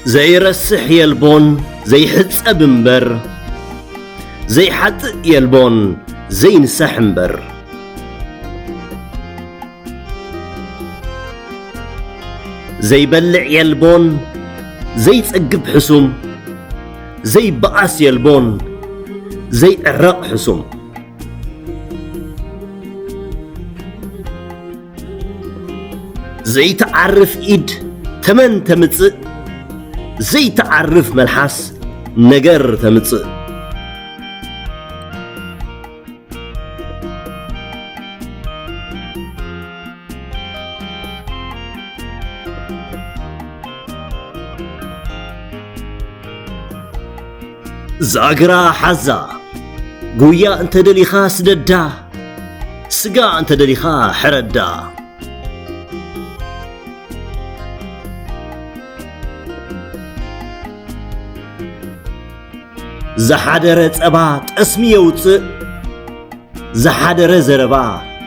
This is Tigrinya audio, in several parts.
ዘይረስሕ የልቦን ዘይሕጸብ እምበር፣ ዘይሓጥእ የልቦን ዘይንሳሕ እምበር። ዘይበልዕ የልቦን ዘይጸግብ ሕሱም፣ ዘይበኣስ የልቦን ዘይዕረቕ ሕሱም። ዘይትዓርፍ ኢድ ተመን ተምጽእ፣ ዘይትዓርፍ መልሓስ ነገር ተምጽእ። ዛግራ ሓዛ፣ ጉያ እንተ ደሊኻ ስደዳ፣ ስጋ እንተ ደሊኻ ሕረዳ። ዝሓደረ ጸባ ጠስሚ የውጽእ፣ ዝሓደረ ዘረባ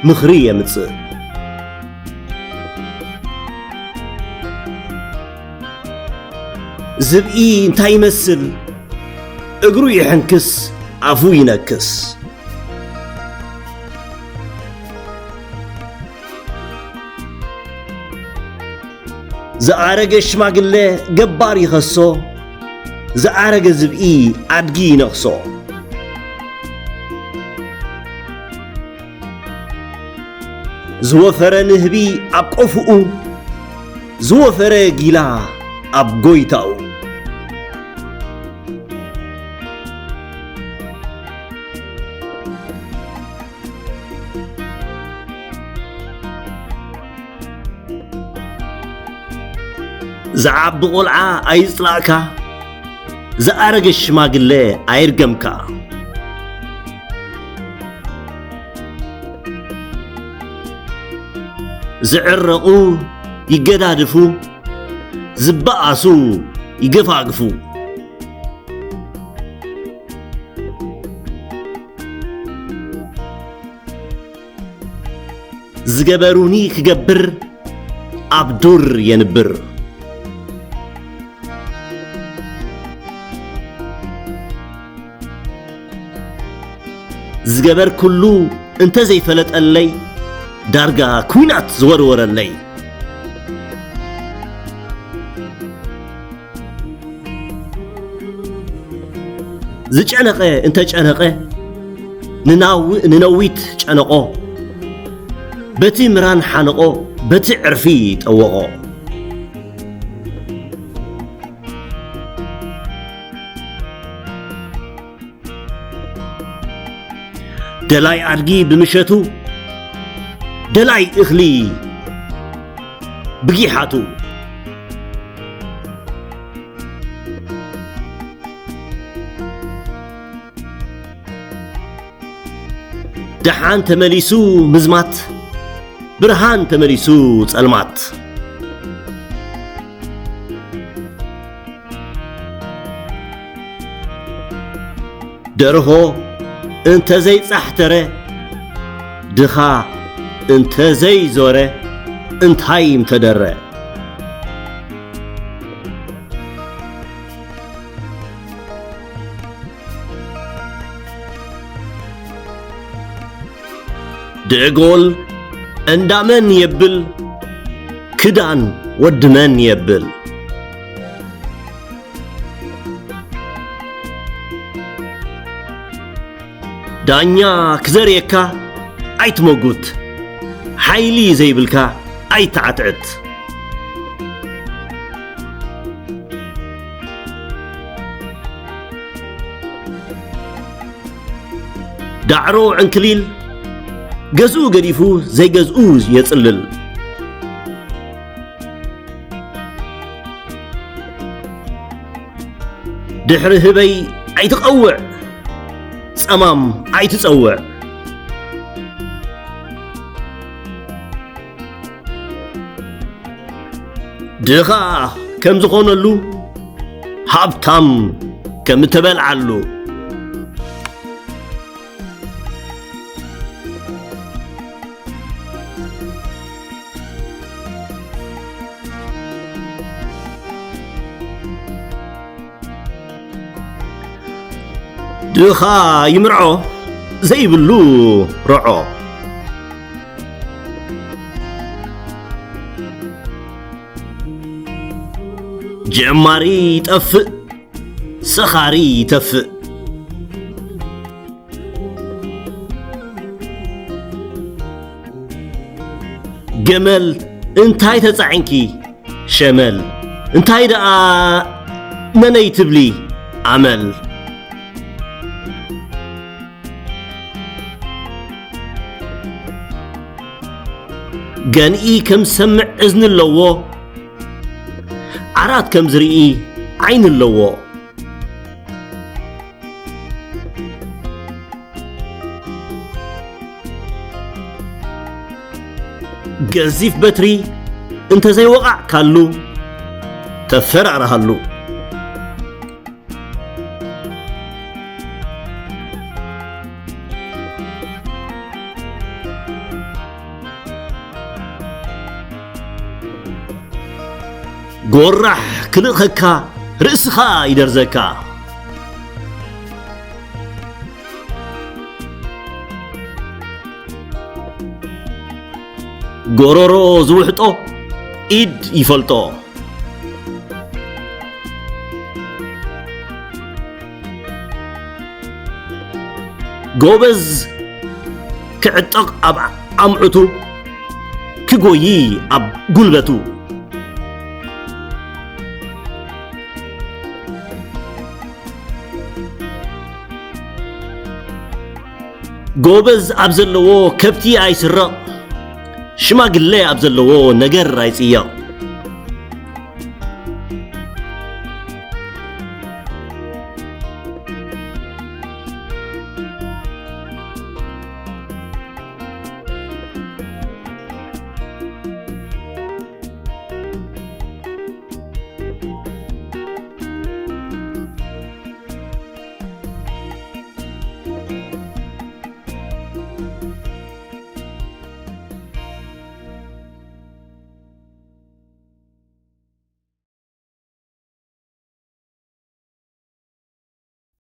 ምኽሪ የምጽእ። ዝብኢ እንታይ ይመስል? እግሩ ይሕንክስ፣ ኣፉ ይነክስ። ዝኣረገ ሽማግለ ገባር ይኸሶ፣ ዝኣረገ ዝብኢ ኣድጊ ይነኽሶ። ዝወፈረ ንህቢ ኣብ ቆፍኡ፣ ዝወፈረ ጊላ ኣብ ጎይታኡ። ዝዓቢ ቆልዓ ኣይጽላእካ፣ ዝኣረገ ሽማግለ ኣይርገምካ። ዝዕረቑ ይገዳድፉ፣ ዝበኣሱ ይገፋግፉ። ዝገበሩኒ ክገብር ኣብ ዱር የንብር። ዝገበርኩሉ እንተ ዘይፈለጠለይ፣ ዳርጋ ኲናት ዝወርወረለይ። ዝጨነቐ እንተ ጨነቐ፣ ንናው-፣ ንነዊት ጨነቖ። በቲ ምራን ሓነቖ፣ በቲ ዕርፊ ጠወቖ። ደላይ ኣድጊ ብምሸቱ፣ ደላይ እኽሊ ብጊሓቱ። ደሓን ተመሊሱ ምዝማት፣ ብርሃን ተመሊሱ ጸልማት። ደርሆ እንተ ዘይጻሕተረ፣ ድኻ እንተ ዘይዞረ፣ እንታይ ምተደረ? ደጎል እንዳመን የብል፣ ክዳን ወድመን የብል። ዳኛ ክዘርየካ ኣይትመጉት፣ ሓይሊ ዘይብልካ ኣይትዓትዕት። ዳዕሮ ዕንክሊል፣ ገዝኡ ገዲፉ ዘይገዝኡ የጽልል። ድሕሪ ህበይ ኣይትቐውዕ፣ ጸማም ኣይትጸውዕ። ድኻ ከም ዝኾነሉ፣ ሃብታም ከም እተበልዓሉ። ድኻ ይምርዖ ዘይብሉ ርዖ። ጀማሪ ይጠፍእ፣ ሰኻሪ ይተፍእ። ገመል እንታይ ተጻዒንኪ ሸመል፣ እንታይ ደኣ ነነይ ትብሊ ኣመል። ገንኢ ከም ዝሰምዕ እዝኒ ኣለዎ፣ ዓራት ከም ዝርኢ ዓይኒ ኣለዎ። ገዚፍ በትሪ እንተዘይወቓዕካሉ ተፈራርሃሉ። ጎራሕ ክልእኸካ ርእስኻ ይደርዘካ። ጎሮሮ ዝውሕጦ ኢድ ይፈልጦ። ጎበዝ ክዕጠቕ ኣብ ኣምዑቱ፣ ክጎዪ ኣብ ጉልበቱ። ጎበዝ ኣብ ዘለዎ ከብቲ ኣይስረቕ፣ ሽማግለ ኣብ ዘለዎ ነገር ኣይጽየቕ።